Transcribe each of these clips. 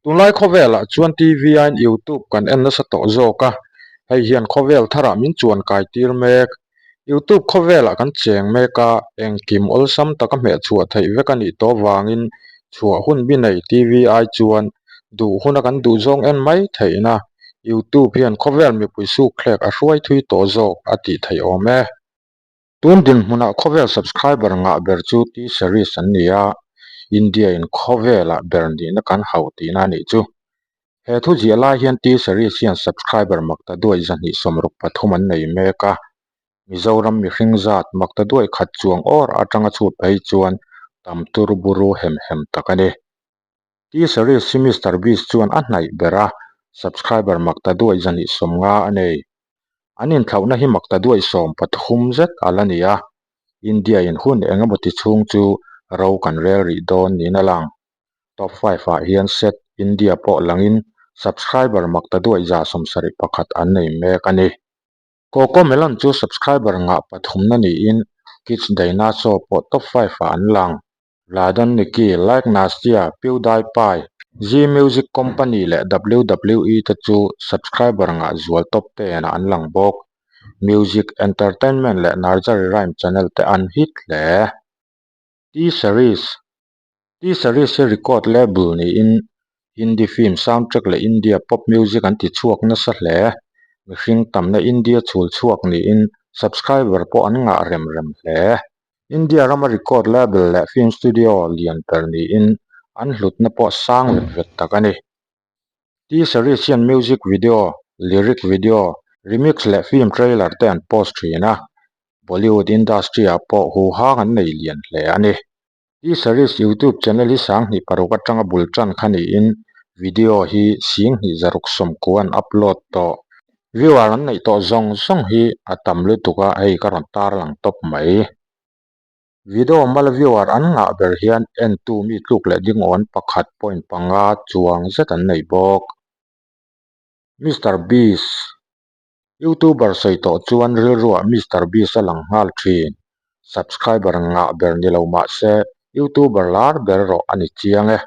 Tunlai khawvelah chuan TV aiin YouTube kan en nasa tawh zawk a, hei hian khawvel tharah min chuan kai tir mek. YouTube khawvelah kan cheng mek a, engkim awlsam taka hmehchhuah theih vek a nih tawh vangin chhuah hun bi nei TV ai chuan duh huna kan duh zawng en mai theihna YouTube hian khawvel mipui sukthlek a hruai thui tawh zawk a tih theih awm e. Tun dinhmunah khawvel subscriber ngah ber chu T-Series an ni a, India in khawvelah ber nihna kan hauh tihna a nih chu. He thu ziah lai hian T-Series hian subscriber makta duai 263 an nei mek a, Mizoram mihring zat makta duai khat chuang awr atanga chhut phei chuan tam tur buru hem hem tak a ni. T-Series hi Mister Beast chuan a hnaih ber a, subscriber makta duai 250 a nei. An inthlauhna hi makta duai 13 zet a la ni a, India in hun eng emaw ti chhung chu ro kan rel rih dawn niin a lang. Top 5 ah hian set India pawh langin subscriber makta duai 71 an nei mek a ni. Cocomelon chu subscriber ngah pathumna niin Kids Dinosaur pawh top 5 ah an lang. Vladan Niki, Like Nastya, PewDiePie, Zee Music Company leh WWE te chu subscriber ngah zual top 10 ah an lang bawk. Music, entertainment leh nursery rhyme channel te an hit hle. T-Series T-Series hi record label niin Hindi film soundtrack leh India pop music an ti chhuak nasa hle. Mihring tamna India chhul chhuak niin subscriber pawh an ngah rem rem hle. India rama record label leh film studio lian ber niin an hlutna pawh sang vet vet tak a ni. T-Series hian music video, lyric video, remix leh film trailer te an post thin a, Bollywood industry-ah pawh huhang an nei lian hle a ni. T-Series YouTube channel hi 2006 atanga bul tan kha niin video hi 2690 an upload tawh. Viewer an neih tawh zawng zawng hi a tam lutuk a, hei ka rawn tarlang tawp mai. Video mal viewer an ngah ber hian entu mi tluk leh dingawn 1.5 chuang zet an nei bawk. Mister Beast Youtuber sawi tawh chuan rilruah Mister Beast a lang nghal thin. Subscriber ngah ber ni lo mah se Youtuber lar ber erawh a ni chiang e.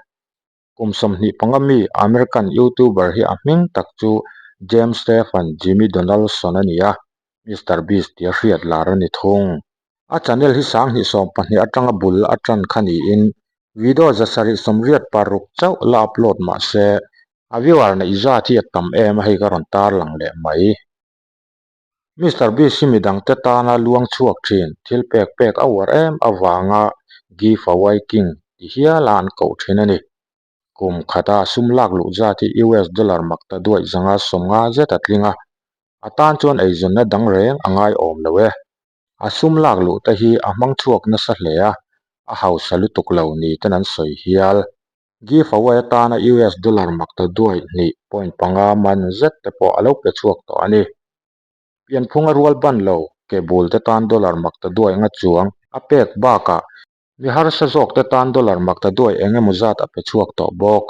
Kum 25 mi American Youtuber hi a hming tak chu James Stephen Jimmy Donaldson a ni a, Mister Beast tia hriat lar a ni thung. A channel hi 2012 atanga bul a tan kha niin video 786 chauh la upload mah se a viewer neih zat hi a tam em a, hei ka rawn tarlang leh mai. Mister Beast hi midangte tana luang chhuak thin thil pek pek a uar em avanga Give Away King ti hiala an koh thin a ni. Kum khata sum lak luh zat hi US dollar makta duaih 150 zet a tling a, a tan chuan eizawnna dang reng a ngai awm lo e. A sum lak luh te hi a hmang chhuak nasa hle a, a hausa lutuk lo ni ten an sawi hial. Give away atana US dollar makta duaih 2.5 man zet te pawh a lo pe chhuak tawh a ni. Pianphunga rual ban lo, ke bul te tan dollar makta duaih nga chuang a pek bakah mi harsa zawk te tan dollar makta duaih eng emaw zat a pe chhuak tawh bawk.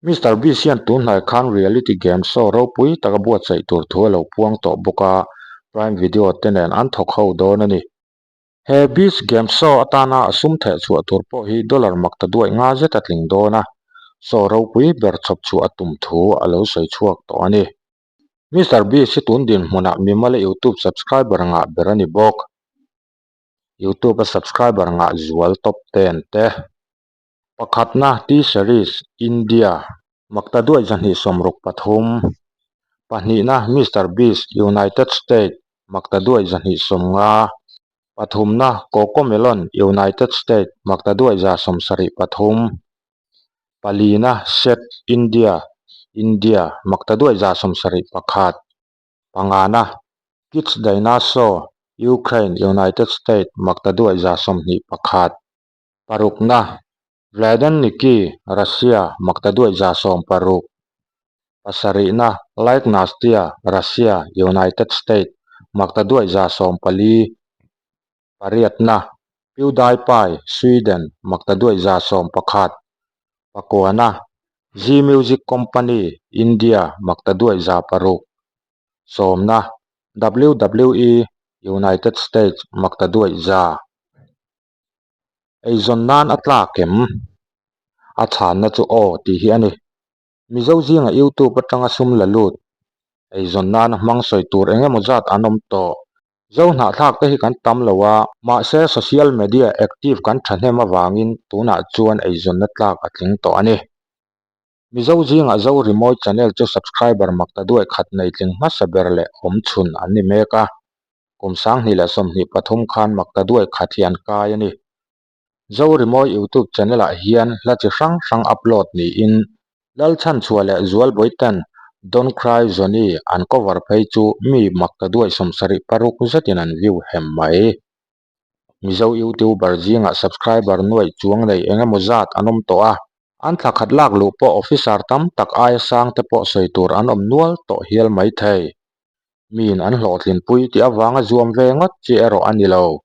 Mister Beast hian tun hnai khan reality game show ropui taka buatsaih tur thu a lo puang tawh bawk a, Prime Video te nen an thawk ho dawn a ni. He Beast game show atana a sum theh chhuah tur pawh hi dollar makta duaih nga zet a tling dawn a, show ropui ber chhawp chhuah a tum thu a lo sawi chhuak tawh a ni. Mister Beast hi tun dinhmunah mimala YouTube subscriber ngah ber a ni bawk. YouTube a subscriber ngah zual top 10 te. Pakhatna T-Series, India, makta duaih 263. Pahnihna Mister Beast, United States, makta duaih 250. Pathumna Cocomelon, United States, makta duaih 73. Palina Set, India, India, makta duaih 71. Pangana Kids Dinosaur, Ukraine, United States, makta duaih 21. Parukna, Vladan Niki, Russia, makta duaih 60. Pasarihna, Like Nastya, Russia, United States, makta duaih 14. Pariatna, PewDiePie, Sweden, makta duaih 11. Pakuana, Zee Music Company, India, makta duaih 600. Sawmna, WWE, United States, makta duaih 100. Eizawn nan a tlak em? A chhanna chu aw tih hi a ni. Mizo zinga YouTube atanga sum la lut, eizawn nana hmang sawi tur eng emaw zat an awm tawh. Zo hnahthlak te hi kan tam lo a, mahse social media active kan thahnem avangin tunah chuan eizawnna tlak a tling tawh a ni. Mizo zingah Zo Rimawi channel chu subscriber makta duai khat nei tling hmasa ber leh awm chhun an ni mek a, kum 2023 khan makta duai khat hi an kai a ni. Zo Rimawi YouTube channel ah hian hla chi hrang hrang upload niin Lalchhanchhuah leh Zualbawite'n Don't Cry Johnny an cover phei chu mi makta duai 76 zetin an view hem mai. Mizo YouTuber zingah subscriber nuaih chuang nei eng emaw zat an awm tawh a, an thla khat lak luh pawh officer tam tak aia sang te pawh sawi tur an awm nual tawh hial mai thei. Miin an hlawhtlinpui tih avanga zuam ve ngawt chi erawh a ni lo.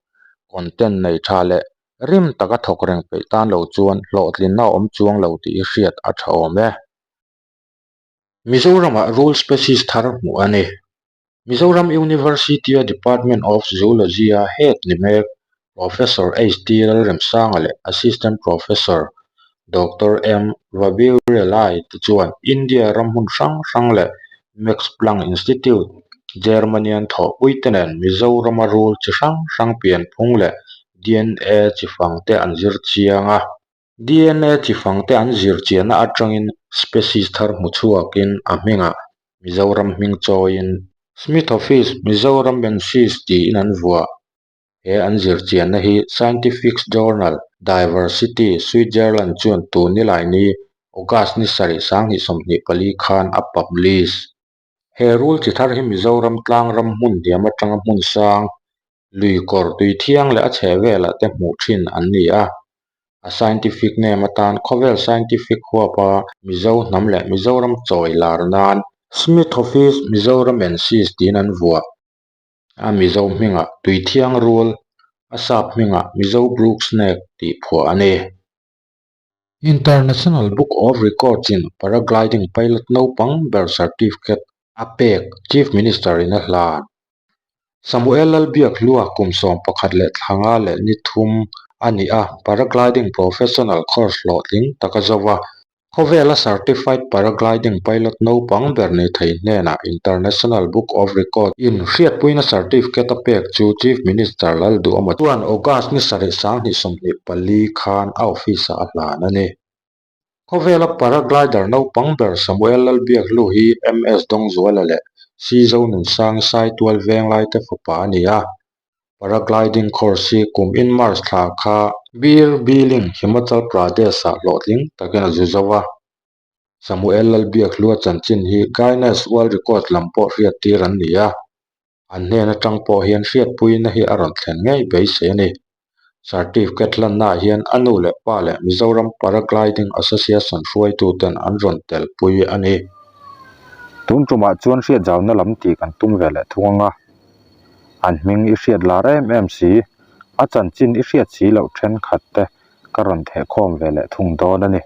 Content nei tha leh rim taka thawk reng peih tan lo chuan hlawhtlinna a awm chuang lo tih hi hriat a tha awm e. Mizoramah rul species thar hmuh a ni. Mizoram University-a Department of Zoology-a head ni mek Professor HT Lalremsanga leh Assistant Professor Doctor M Vabiurelai te chuan India ram hmun hrang hrang leh Max Planck Institute, Germany-an thawhpuite nen Mizorama rul chi hrang hrang pianphung leh dna chi fangte an zir chiang a. Dna chi fangte an zir chiahna atangin species thar hmu chhuakin a hmingah Mizoram hming chawiin Smithophis mizoramensis tiin an vuah. He an zir chianna hi Scientific Journal Diversity Switzerland chuan tun nilai ni August ni sarih 2024 khan a publish. He rul chi thar hi Mizoram tlangram hmun hniam atanga hmun sang, lui kawr tui thiang leh a chheh velah te hmuh thin an ni a. A scientific name atan khawvel scientific huapa Mizo hnam leh Mizoram chawi lar nan Smithophis mizoramensis tiin an vuah. A Mizo hmingah Tuithiang rul, a sap hmingah Mizo Brook Snake tih phuah a ni. International Book of Records in Paragliding pilot naupang ber certificate a pek Chief Minister in a hlan. Samuel Lalbiakhlua kum 11 leh thla nga leh ni thum a ni a, Paragliding Professional course hlawhtling tak a zo a, Khawvela Certified Paragliding Pilot naupang ber ni thei hnenah International Book of Records in hriatpuina certificate a pek chu Chief Minister Lalduhawma chuan August ni sarih 2024 khan a office-ah a hlan a ni. Khawvela Paraglider naupang ber Samuel Lalbiakhlu hi MS Dawngzuala leh C Zonunsangi Saitual Venglaite fapa a ni a. Paragliding course hi kum in March thla kha Bir Billing, Himachal Pradesh-ah hlawhtling takin a zu zo a. Samuel Lalbiakhlua chanchin hi Guinness World Records lam pawh hriattir an ni a, an hnen atang pawh hian hriatpuina hi a rawn thlen ngei beisei a ni. Certificate hlannaah hian a nu leh pa leh Mizoram Paragliding Association hruaituten an rawn telpui a ni. Tun tumah chuan hriatzauna lam tih kan tum ve leh thung ang a, an hming i hriat lar em em si, a chanchin i hriat si loh thenkhat te ka rawn thehkhawm ve leh thung dawn a ni.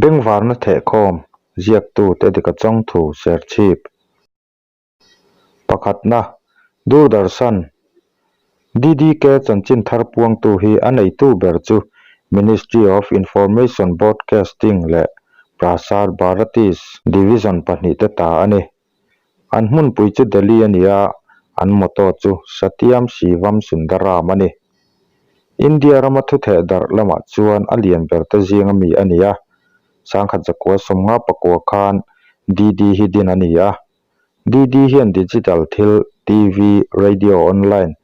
Bengvarna thehkhawm ziaktu te dika chawngthu serchhip. Pakhatna, Doordarshan, DDK chanchin thar puangtu hi a neitu ber chu Ministry of Information Broadcasting leh Prasar Bharati's Division pahnihte ta a ni. An hmunpui chu Delhi a ni a, an motto chu Satyam Shivam Sundaram a ni. India rama thutheh darh lamah chuan a lian berte zinga mi a ni a, 1959 khan DD hi din a ni a. DD hian digital thil, TV, radio, online,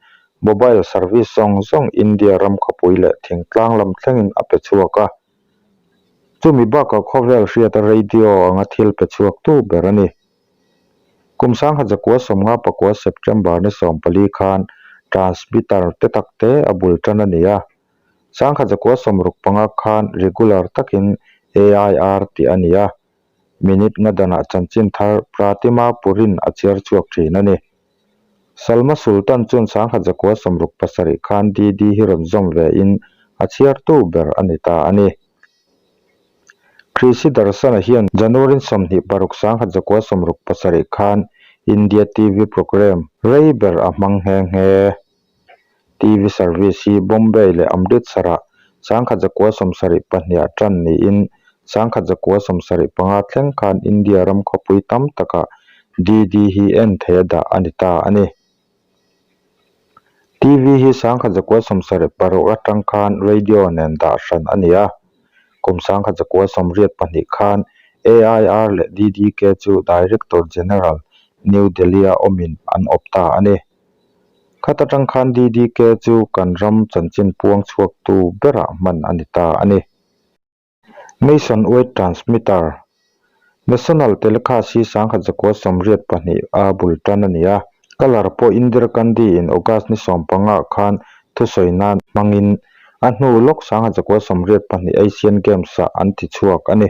mobile service zawng zawng India ram khawpui leh thingtlang lam thlengin a pe chhuak a. Chumi bakah khawvel hriata radio anga thil pe chhuaktu ber a ni. Kum 1959 September ni 14 khan transmitter te tak te a bul tan a ni a. 1965 khan regular takin AIR tih a ni a. Minute nga danah chanchin thar Pratima Purin a chhiar chhuak thin a ni. Salma Sultan chuan 1967 khan DD hi rawn zawm ve in a chhiartu ber a ni ta a ni. Krishi Darshana hian January 26 1967 khan India TV programme rei ber a hmang nghe nghe. TV service hi Bombay leh Amritsar-ah 1972 ah tan niin 1975 thleng khan India ram khawpui tam takah DD hi en thei a dah a ni ta a ni. TV hi 1976 atang khan radio nen dah hran a ni a. Kum 1982 khan AIR leh DDK chu Director General, New Delhi-a awmin an awp ta a ni. Khat atang khan DDK chu kan ram chanchin puang chhuaktu berah hman a ni ta a ni. Mason Wade Transmitter, National Telecast hi 1982 a bul tan a ni a, colour pawh Indira Gandhi in August ni 15 khan thusawi nan hmangin a hnu lawk 1982 Asian Games ah an ti chhuak a ni.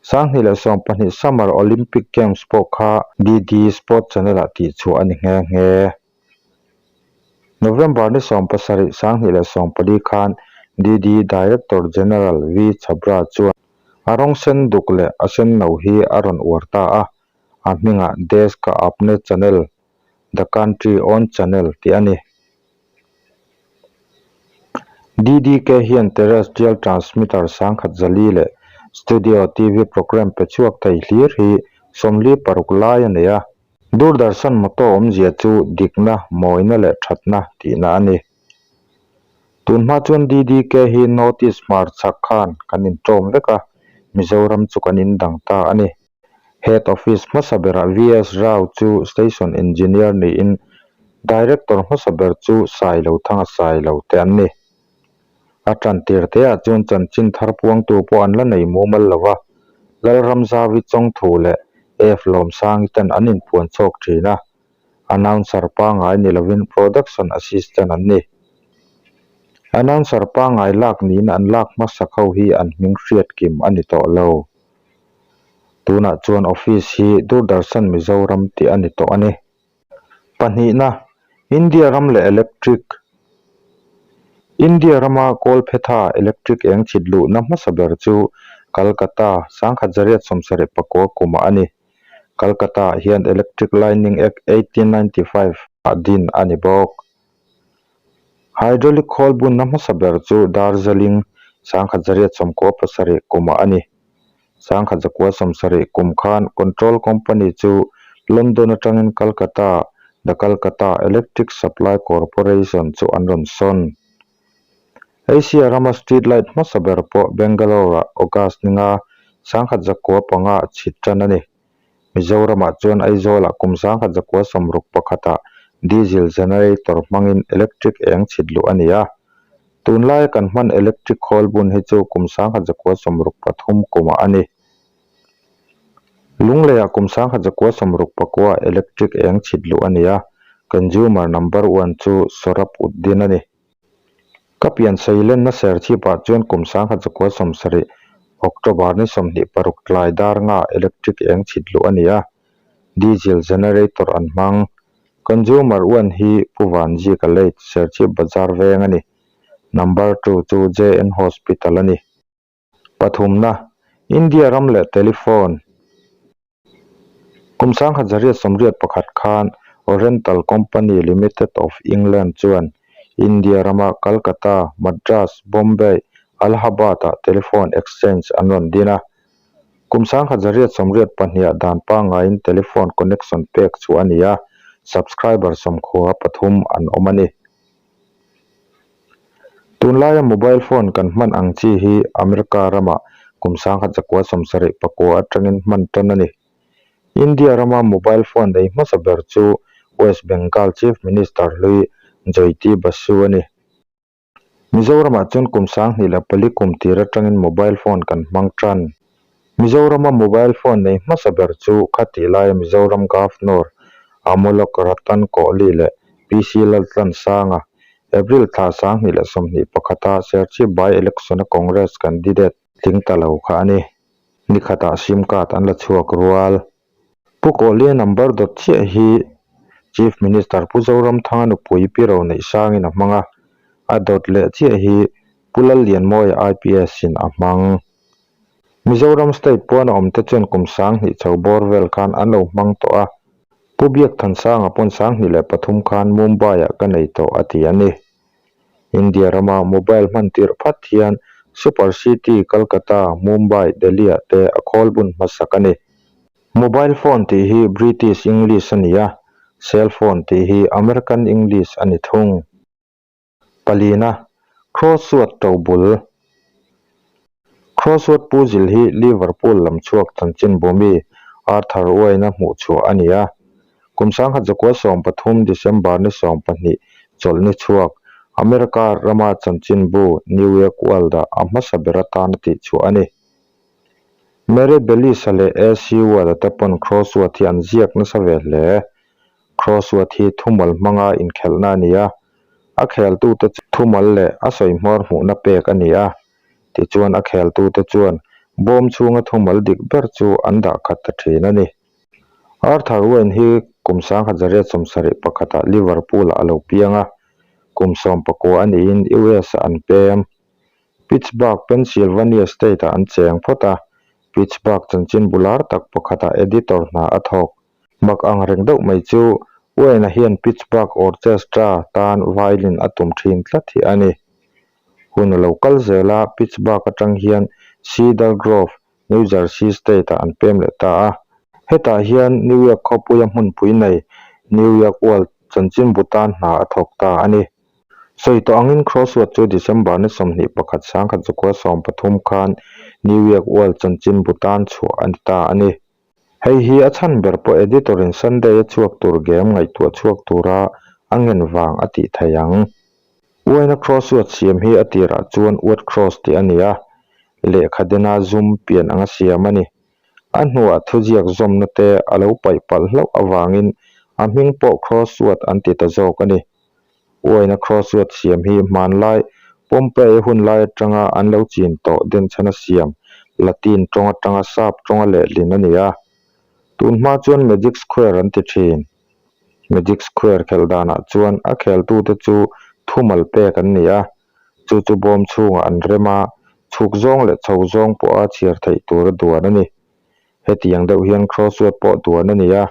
2012 Summer Olympic Games pawh kha DD Sport Channel ah tihchhuah a ni nghe nghe. November ni 17, 2014 khan DD Director General V Chhabra chuan a rawng sen duk leh a sen no hi a rawn uar ta a, a hmingah Desh Ka Apne Channel, The Country Own Channel tih a ni. DDK hian terrestrial transmitter 1004 leh studio TV programme pe chhuak thei hlir hi 46 lai a nei a. Doordarshan motto awmzia chu dikna, mawina leh thatna tihna a ni. Tunhma chuan DDK hi North East hmarchhak khan kan inṭawm vek a, Mizoram chu kan indang ta a ni. Head Office hmasa berah VS Rao chu Station Engineer niin Director hmasa ber chu Sailothanga Sailo te an ni. A ṭan tir teah chuan chanchin thar puangtu pawh an la nei mumal lo va, Lalramzavi Chawngthu leh F Lawmsangi ten an inpuan chhawk ṭhin a, announcer pangngai ni lovin production assistant an ni. Announcer pangngai lak niin an lak hmasak ho hi an hming hriat kim a ni tawh lo. Tunah chuan office hi Doordarshan Mizoram tih a ni tawh a ni. Pahnihna, India ram leh electric India rama Kawlphetha electric eng chhit luhna hmasa ber chu Calcutta 1879 kumah a ni. Calcutta-ah hian Electric Lighting Act 1895 ah din a ni bawk. Hydraulic khawl bunna hmasa ber chu Darjeeling 1897 kumah a ni. 1970 kum khan Control Company chu London atangin Calcutta The Calcutta Electric Supply Corporation chu an rawn sawn. Asia rama street light hmasa ber pawh Bangalore-ah August ninga 1905 ah chhit tan a ni. Mizoramah chuan Aizawlah kum 1961ah diesel generator hmangin electric eng chhit luh a ni a. Tunlaia kan hman electric khawl bun hi chu kum 1963 kumah a ni. Lungleiah kum 1969 ah electric eng chhit luh a ni a, consumer number one chu Sorab Uddin a ni. Ka pian seilenna serchhipah chuan kum 1970 October ni 26 tlai dar nga electric eng chhit luh a ni a, diesel generator an hmang. Consumer one hi Pu Vanzika Late, Serchhip Bazar veng a ni. Number two chu JN Hospital a ni. Pathumna, India ram leh telephone. Kum 1981 khan Oriental Company Limited of England chuan India rama Calcutta, Madras, Bombay, Allahabad-ah telephone exchange an rawn din a. Kum 1982-ah dan pangngaiin telephone connection pek chhuah a ni a, subscriber 93 an awm a ni. Tunlaia mobile phone kan hman ang chi hi America ramah kum 1979 atangin hman tan a ni. India rama mobile phone nei hmasa ber chu West Bengal Chief Minister hlui Jyoti Basu a ni. Mizoramah chuan kum 2004 kum tir atangin mobile phone kan hmang tan. Mizorama mobile phone nei hmasa ber chu khatih laia Mizoram Governor Amolok Ratan Kohli leh PC Laltlansanga April thla 2021-a Serchhip by-election-a Congress candidate tling ta lo kha a ni. Nikhatah sim card an la chhuak rual. Pu Kohli-a number dawt chiah hi Chief Minister Pu Zoramthanga nupui Pi Roneihsangin a hmang a, a dawt leh chiah hi Pu Lallianmawia IPS-in a hmang. Mizoram State puan a awmte chuan kum 2000 chho bawr vel khan an lo hmang tawh a, Pu Biakthansanga pawn 2003 khan Mumbai-ah ka nei tawh a ti a ni. India rama mobile hman tirh phat hian Super City, Calcutta, Mumbai, Delhi-ah te a khawl bun hmasak a ni. Mobile phone tih hi British English a ni a, cell phone tih hi American English a ni thung. Palina, Crossword tobul. Crossword puzzle hi Liverpool lam chhuak chanchinbu mi Arthur Wayne-a hmuh chhuah a ni a. Kum 1913 December ni 12 chawlhni chhuak America rama chanchinbu New York World-ah a hmasa ber atan a tihchhuah a ni. Mary Bellis-a leh AC Ward-a te pawn crossword hi an ziak nasa ve hle. Crossword hi thumal hmanga inkhelhna a ni a, a kheltute chu thumal leh a sawi hmawr hmuhna pek a ni a. Tichuan a kheltute chuan bawm chhunga thumal dik ber chu an dah khat ta thin a ni. Arthur Wayne hi kum 1871-ah Liverpool-ah a lo piang a, kum 19 a niin US-ah an pem. Pittsburgh, Pennsylvania State-ah an cheng phawt a, Pittsburgh chanchinbu lar tak pakhatah editor hna a thawk. Mak ang reng deuh mai chu Wayne-a hian Pittsburgh Orchestra tan violin a tum thin tlat hi a ni. Hun a lo kal zel a, Pittsburgh atang hian Cedar Grove, New Jersey State-ah an pem leh ta a. Hetah hian New York khawpuia hmunpui nei New York World chanchinbu tan hna a thawk ta a ni. Sawi tawh angin Crossword chu December ni 21 1913 khan New York World chanchinbu tan chhuah a ni ta a ni. Hei hi a chhan ber pawh editor-in Sunday-a chhuak tur game ngaihtuah chhuak tura a ngen vang a tih thei ang. Uaina crossword siam hi a tirah chuan word cross tih a ni a, lehkha dena zum pian anga siam a ni. A hnuah thuziak zawmna te a lo paih palh hlauh avangin a hming pawh crossword an ti ta zawk a ni. Uaina crossword siam hi hmanlai Pompeii hunlai atanga an lo chin tawh denchhana siam Latin tawng atanga sap tawnga lehlin a ni a. Tun hma chuan Magic Square an ti thin. Magic Square khelh danah chuan a kheltute chu thumal pek an ni a, chu chu bawm chhungah an rem a, chhuk zawng leh chho zawng pawha chhiar theih tura duan a ni. Hetiang deuh hian crossword pawh duan a ni a,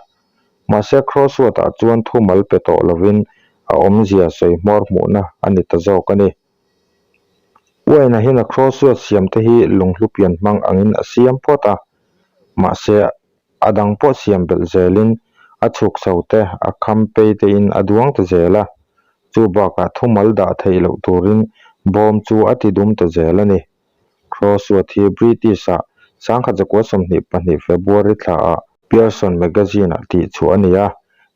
mahse crossword-ah chuan thumal pe tawh lovin a awmzia sawi hmawr hmuhna a ni ta zawk a ni. Wayne-a hian a crossword siamte hi lunghlu pian hmang angin a siam phawt a, mahse a dang pawh siam belh zelin a chhuk chho te, a kham pei tein a duang ta zel a, chu bakah thumal dah theih loh turin bawm chu a ti dum ta zel a ni. Crossword hi British-ah 1922 February thlaah Pearson Magazine-ah tihchhuah a ni a,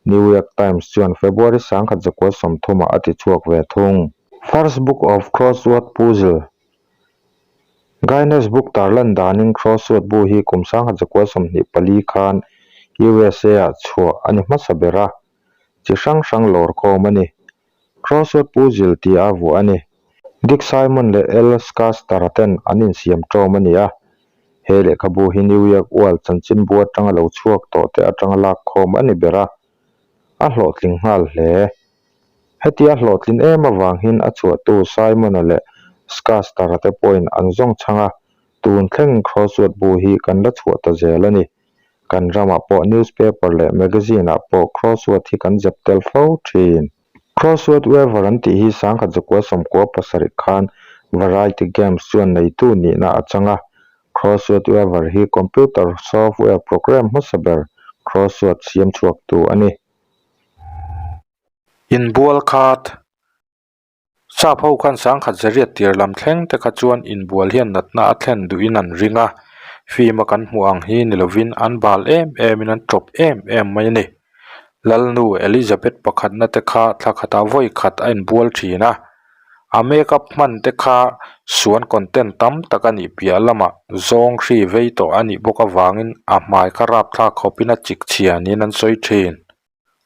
New York Times chuan February 1930-ah a tichhuak ve thung. First Book of Crossword Puzzle Guinness Book tarlan danin crossword bu hi kum 1924 khan USA-ah chhuah a ni hmasa ber a, chi hrang hrang lawr khawm a ni. Crossword puzzle tih a vuah a ni. Dick Simon leh Al Schuster ten an insiam ṭawm a ni a. He lehkhabu hi New York World chanchinbu atanga lo chhuak tawh te atanga lak khawm a ni ber a, a hlawhtling nghal hle. Hetia hlawhtlin em avangin a chhuahtu Simon-a leh Schuster-a te pawhin an zawng chhang a, tun thlengin crossword bu hi kan la chhuah ta zel a ni. Kan ramah pawh newspaper leh magazine-ah pawh crossword hi kan zep tel fo thin. Crossword Weaver an tih hi 1997 khan Variety Games chuan neitu nihna a chang a. Crossword Weaver hi computer software program hmasa ber crossword siam chhuaktu a ni. Inbual khat Sap ho khan 10,000 tir lam thleng te kha chuan inbual hian natna a thlen duhin an ring a, film a kan hmuh ang hi ni lovin an bal em em in an tawp em em mai a ni. Lalnu Elizabeth pakhatna te kha thla khatah vawi khat a inbual thin a, a makeup hman te kha suan content tam tak a nih piah lamah zawng hri vei tawh a nih bawk avangin a hmai kha rapthlak khawpin a chik chhia niin an sawi thin.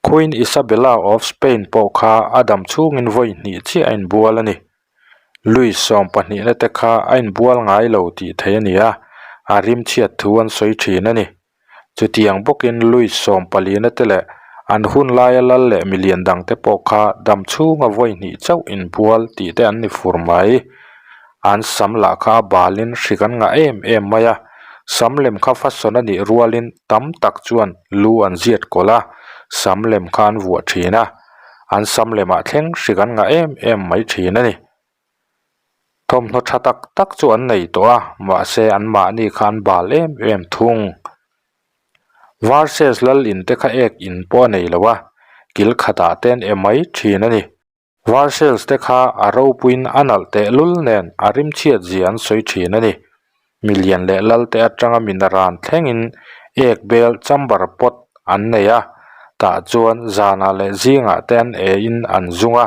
Queen Isabella of Spain pawh kha a dam chhungin vawi hnih chiah a inbual a ni. Louis sawmpahnihna te kha a inbual ngai lo tih theih a ni a, a rimchhiat thu an sawi thin a ni. Chutiang bawkin Louis sawmpalina te leh an hun laia lal leh milian dangte pawh kha dam chhunga vawi hnih chauh inbual tih te an ni fur mai. An sam lah kha a balin hrik an ngah em em mai a, sam lem kha fashion a nih rualin tam tak chuan lu an ziat kawlh a, sam lem kha an vuah thin a, an sam lemah thleng hrik an ngah em em mai thin a ni. Thawmhnaw tha tak tak chu an nei tawh a, mahse anmahni kha an bal em em thung. Versailles lal in te kha ek in pawh a nei lo a, kil khatah te an e mai thin a ni. Versailles te kha a ropuiin a nalh tehlul nen a rimchhiat zia an sawi thin a ni. Milian leh lal te atanga minaran thlengin ek bel chamber pot an nei a, tah chuan zanah leh zingah te an e in an zung a,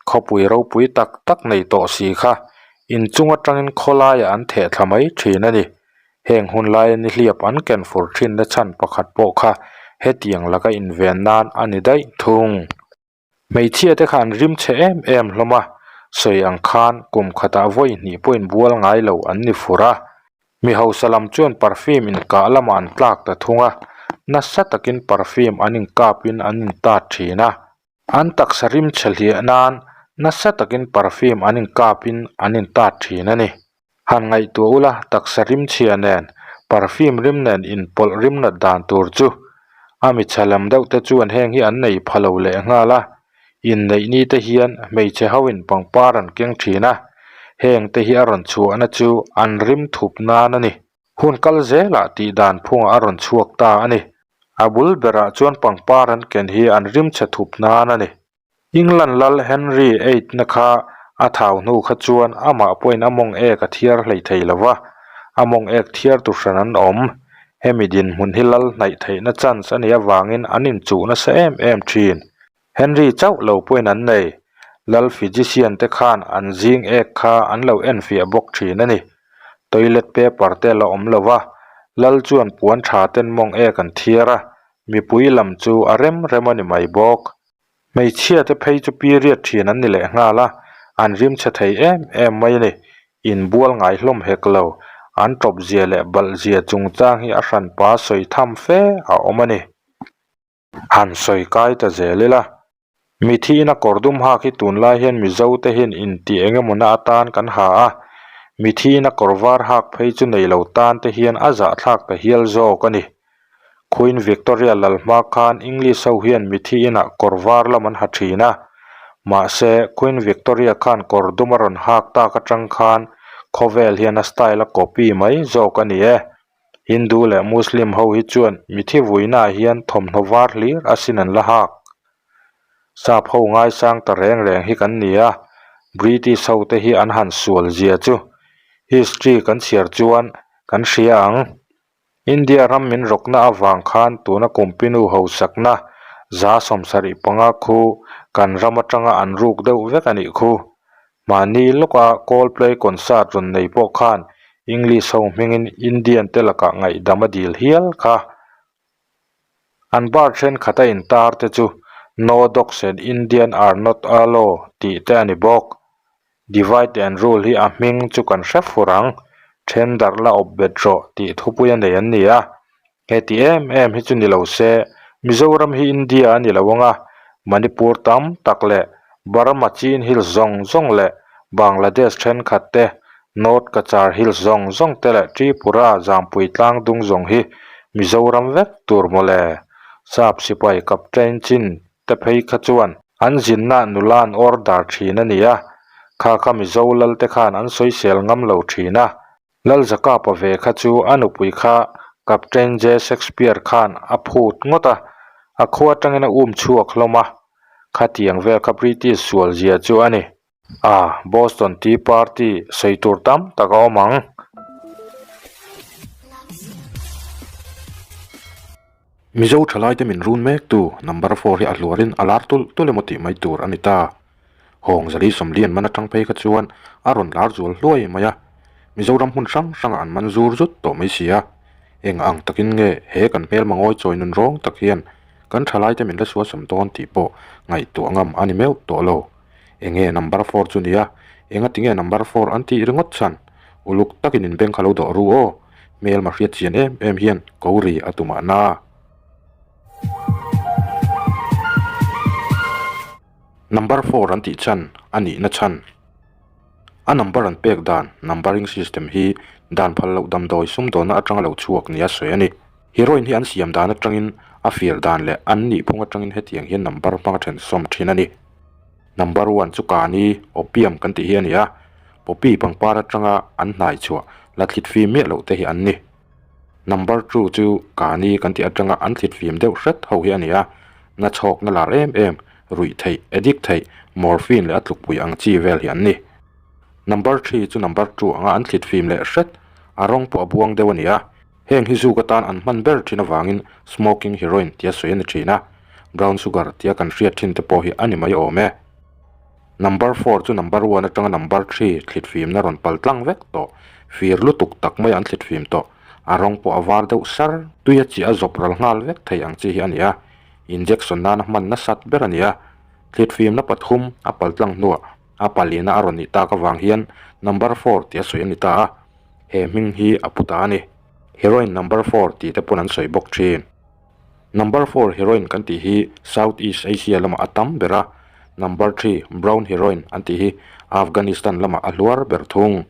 Khawpui ropui tak tak nei tawh si kha inchung atangin khawlaiah an theh thla mai thin a ni. Heng hun laia nihliap an ken fur thinna chhan pakhat pawh kha hetiang laka inven nan a ni daih thung. Hmeichhia te kha an rim chhe em em hlawm a, sawi ang khan kum khatah vawi hnih pawhin bual ngai lo an ni fur a. Mi hausa lam chuan perfume inkah lamah an tlak ta thung a, nasa takin perfume an inkapin an intat thin a. An taksa rim chhe hliah nan nasa takin perfume an inkapin an intat thin a ni. Han ngaihtuah ula taksa rim chhia nen perfume rim nen inpawlh rim nat dan tur chu a mi chhe lam deuh te chuan heng hi an nei pha lo leh nghal a. Inneih ni te hian hmeichhe ho in pangpar an keng thin a, heng te hi a rawn chhuahna chu an rim thup nan a ni. Hun kal zelah tih dan phungah a rawn chhuak ta a ni. A bul berah chuan pangpar an ken hi an rimchhe thup nan a ni. England lal Henry VIII na kha a thau hnu kha chuan amah pawhin a mawng ek a thiar hlei thei lo va, a mawng ek thiar tu hran an awm. Hemi dinhmun hi lal hnaih theihna chance a nih avangin an inchuh nasa em em thin. Henry chauh lo pawhin an nei. Lal physician te khan an zing ek kha an lo enfiah bawk thin a ni. Toilet paper te la awm lo va, Lal chuan puan tha ten mawng ek an thiar a, mipui lam chu a rem rem a ni mai bawk. Hmeichhia te phei chu period thin an ni leh nghal a, an rim chhe thei em em mai a ni. Inbual ngai hlawm hek lo, an tawp zia leh balh zia chungchang hi a hranpa sawi tham fe a awm a ni. Han sawi kai ta zel ila. Mithiin a kawr dum hak hi tunlai hian Mizo te hian intih eng emaw na atan kan ha a, mithiin a kawr var hak phei chu nei lo tan te hian a zahthlak ta hial zawk a ni. Queen Victoria lal hma khan English ho hian mithiin ah kawr var lam an ha thin a, mahse Queen Victoria khan kawr dum a rawn hak tak atang khan khawvel hian a style a copy mai zawk a ni e. Hindu leh Muslim ho hi chuan mithi vuinaah hian thawmhnaw var hlir asin an la hak. Sap ho ngaisang ta reng reng hi kan ni a, British ho te hi an han sual zia chu history kan chhiar chuan kan hria ang. India ram min rawkna avang khan tuna Kumpinu hausakna 75 khu kan ram atanga an ruk deuh vek a nih khu. Mahni lawka Coldplay concert rawn nei pawh khan English ho hmingin Indian te lakah ngaihdam a dil hial kha. An bar thenkhat a intar te chu No dogs and Indian are not allow tih te a ni bawk. Divide and rule hi a hming chu kan hre fur ang, then darh la awp bet rawh tih thupui a nei an ni a. Heti em em hi chu ni lo se, Mizoram hi India a ni lo ang a, Manipur tam tak leh Burma Chin Hills zawng zawng leh Bangladesh thenkhat te, North Cachar Hills zawng zawng te leh Tripura Zampui tlang dung zawng hi Mizoram vek tur mawle. Sap sipai Captain Chin te phei kha chuan an zinna nula an order thin a ni a, kha kha Mizo lal te khan an sawisel ngam lo thin a. Lalzakapa ve kha chu a nupui kha Captain J. Shakespeare khan a phut ngawt a, a khua atangin a um chhuak hlawm a. Khatiang vel kha British sual zia chu a ni. A, Boston Tea Party sawi tur tam tak a awm ang. Mizo thalaite min run mektu number four hi a hluarin a lar tulh tulh emaw tih mai tur a ni ta. Hawng zali sawmlian man atang phei kha chuan a rawn lar zual hluai mai a, Mizoram hmun hrang hrangah an man zur zut tawh mai si a. Eng ang takin nge he kan hmelma ngawi chawi nun rawng tak hian kan thalaite min la suasam dawn tih pawh ngaihtuah ngam a ni meuh tawh lo. Enge number four chu nia, engatinge number four an tih ringawt chhan? Uluk takin inbeng kha lo dawh ru aw. Hmelma hriat chian em em hian ko ri a tumah na. Number four an tih chhan a nihna chhan. A number an pek dan, numbering system, hi dan phal loh damdawi sumdawnna atanga lo chhuak nia sawi a ni. Heroin hi an siam dan atangin a fir dan leh an nihphung atangin hetiang hian number hmanga then sawm thin a ni. Number one chu kani, opium kan tih hi a ni a. Poppy pangpar atanga an hnai chhuah la thlit fim miah loh te hi an ni. Number two chu Kani kan tih atanga an thlit fim deuh hret ho hi a ni a, na chhawkna lar em em, ruih theih, addict theih, morphine leh a tlukpui ang chi vel hi an ni. Number three chu number two anga an thlit fim leh hret, a rawng pawh a buang deuh a ni a, heng hi zuk atan an hman ber thin avangin smoking heroin tia sawi a ni thin a, brown sugar tia kan hriat thin te pawh hi a ni mai awm e. Number four chu number one atanga number three thlit fimna rawn pal tlang vek tawh, fir lutuk tak mai an thlit fim tawh, a rawng pawh a var deuh sar, tui a chiah a zawp ral nghal vek thei ang chi hi a ni a, injection nana hman nasat ber a ni a, thlit fimna pathum a pal tlang hnuah a palina a rawn nih tak avang hian number four tih a sawi a ni ta a, he hming hi a pu ta a ni. Heroin number four tih te pawn an sawi bawk thin. Number four heroin kan tih hi South East Asia lamah a tam ber a, number three brown heroin an tih hi Afghanistan lamah a hluar ber thung.